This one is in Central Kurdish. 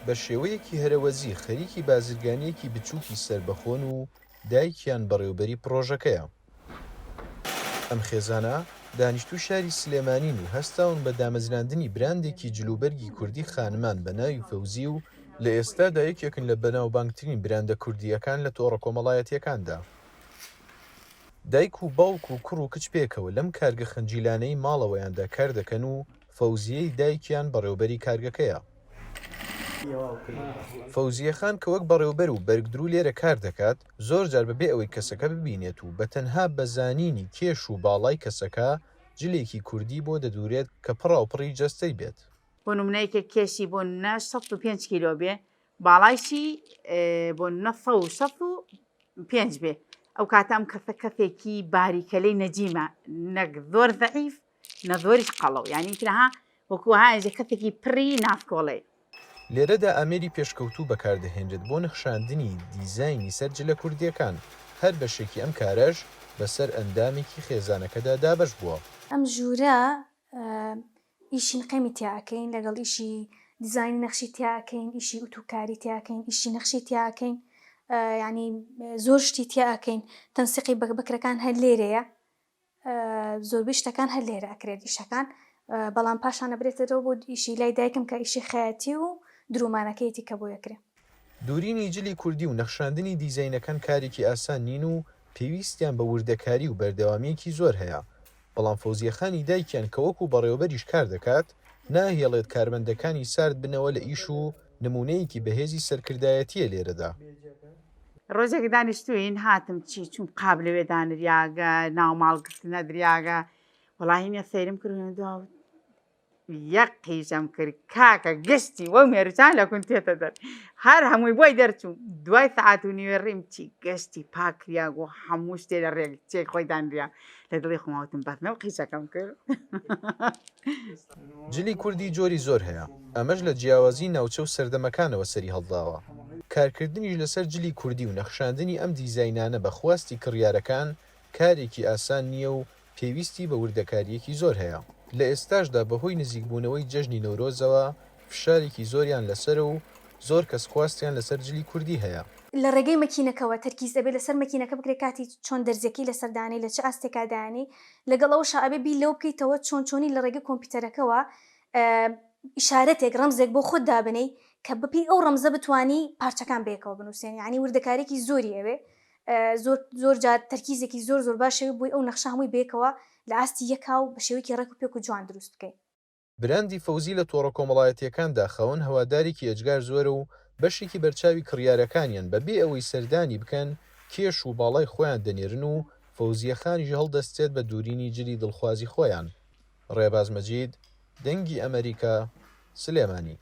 بە شێوەیەکی هەرەوەزی خەریکی بازرگانییەکی بچووکی سەربەخۆن و دایکیان بەڕێوبەری پڕۆژەکەیە. ئەم خێزانە دانیشتووی شاری سلێمانین و هەستاون بە دامەزراندنی براندێکی جلوبەرگی کوردی خانمان بە ناوی فەوزی و لە ئێستادا یەکێکن لە بەناوبانگترین براندە کوردییەکان لە تۆڕە کۆمەڵایەتییەکاندا. دایک و باوک و کوڕ و کچ پێکەوە لەم کارگە خنجیلانەی ماڵەوەیاندا کار دەکەن و فەوزیەی دایکیان بەڕێوبەری کارگەکەیە. فەوزیە خان کە وەک بەڕێوبەر و بەرگدروو لێرە کار دەکات، زۆر جار بەبێ ئەوەی کەسەکە ببینێت و بە تەنها بە زانینی کێش و باڵای کەسەکە جلێکی کوردی بۆ دەدورێت کە پڕاوپڕی جەستەی بێت. بۆ نمونە یەکێک کێشی بۆ نمونە 65 کیلۆ بێ باڵایشی بۆ نمونە 165 بێ ئەو کاتە ئەم کەسە کەسێکی باریکەلەی نەجیمە نەک زۆر زەعیف نە زۆریش قەڵەو یانی ترها وەکو هایژە کەسێکی پڕی ناسکۆڵەی. لێرەدا ئامێری پێشکەوتوو بەکاردەهێنرێت بۆ نەخشاندنی دیزاینی سەر جلە کوردییەکان، هەر بەشێکی ئەم کارەش بەسەر ئەندامێکی خێزانەکەدا دابەش بووە. ئەم ژوورە ئیشی نقێمی تیا ئەکەین لەگەڵ ئیشی دیزاینی نەخشی تیا ئەکەین ئیشی ئوتوکاری تیا ئەکەین ئیشی نەخشی تیا ئەکەین یعنی زۆر شتی تیا ئەکەین تەنسیقی بەکرەکان هەر لێرەیە زۆربەی شتەکان هەر لێرە ئەکرێت ئیشەکان بەڵام پاشان ئەبرێتەوە بۆ ئیشی لای دایکم کە ئیشی خەیاتی و درومانەکەیەتی کە بۆی ئەکرێ. دورینی جلی کوردی و نەخشاندنی دیزاینەکان کارێکی ئاسان نین و پێویستیان بە وردەکاری و بەردەوامییەکی زۆر هەیە، بەڵام فەوزیە خانی دایکیان کە وەکو بەڕێوەبەریش کار دەکات، ناهێڵێت کارمەندەکانی سارد بنەوە لە ئیش و نمونەیەکی بەهێزی سەرکردایەتییە لێرەدا. ڕۆژێک دانیشتوین هاتم چی چوم قاب لەوێ دانریاگە ناو ماڵ گرتنە دریاگە وەڵاهی نیە سەیرم کرد دوا یەک قیژەم کرد کاکە گشتی وەو مێروچان لە کون تێتە دەر هەر هەمووی بۆی دەرچوو دوای سەعات و نیوێ ڕیم چی گشتی پاک کریاگ و هەموو شتێ لە ڕێک چێک خۆی دانریا لە دڵی خۆم وتم بەس نەو قیژەکەم کرد. جلی کوردی جۆری زۆر هەیە، ئەمەش لە جیاوازی ناوچە و سەردەمەکانەوە سەری هەڵداوە. کارکردنیش لەسەر جلی کوردی و نەخشاندنی ئەم دیزاینانە بە خواستی کڕیارەکان کارێکی ئاسان نییە و پێویستی بە وردەکارییەکی زۆر هەیە. لە ئێستاشدا بەهۆی نزیکبوونەوەی جەژنی نەورۆزەوە فشارێکی زۆریان لەسەرە و زۆر کەس خواستیان لەسەر جلی کوردی هەیە. لە ڕێگەی مەکینەکەوە تەرکیز ئەبێ لەسەر مەکینەکە بکرێ کاتی چۆن دەرزیەکەی لەسەر دانێی لە چ ئاستێکا دایەنێی لەگەڵ ئەوەشا ئەبێ بیر لەوە بکەیتەوە چۆن چۆنی لە ڕێگەی کۆمپیوتەرەکەوە ئیشارەتێک ڕەمزێک بۆ خۆت دابنێی کە بەپێی ئەو ڕەمزە بتوانی پارچەکان بەیەکەوە بنووسێنی یانی وردەکاریەکی زۆری ئەوێ زۆر زۆر جار تەرکیزێکی زۆر زۆر باشەوێ بۆی ئەو نەخشە هەمووی بەیەکەوە لە ئاستی یەکا و بە شێوەیەکی ڕێک و پێک و جوان دروست بکەی. براندی فەوزی لە تۆڕە کۆمەڵایەتییەکاندا خاوەن هەوادارێکی ئێجگار زۆرە و بەشێکی بەرچاوی کڕیارەکانیان بە بێ ئەوەی سەردانی بکەن کێش و باڵای خۆیان دەنێرن و فەوزیە خانیش هەڵدەستێت بە دورینی جلی دڵخوازی خۆیان. ڕێباز مەجید، دەنگی ئەمەریکا، سلێمانی.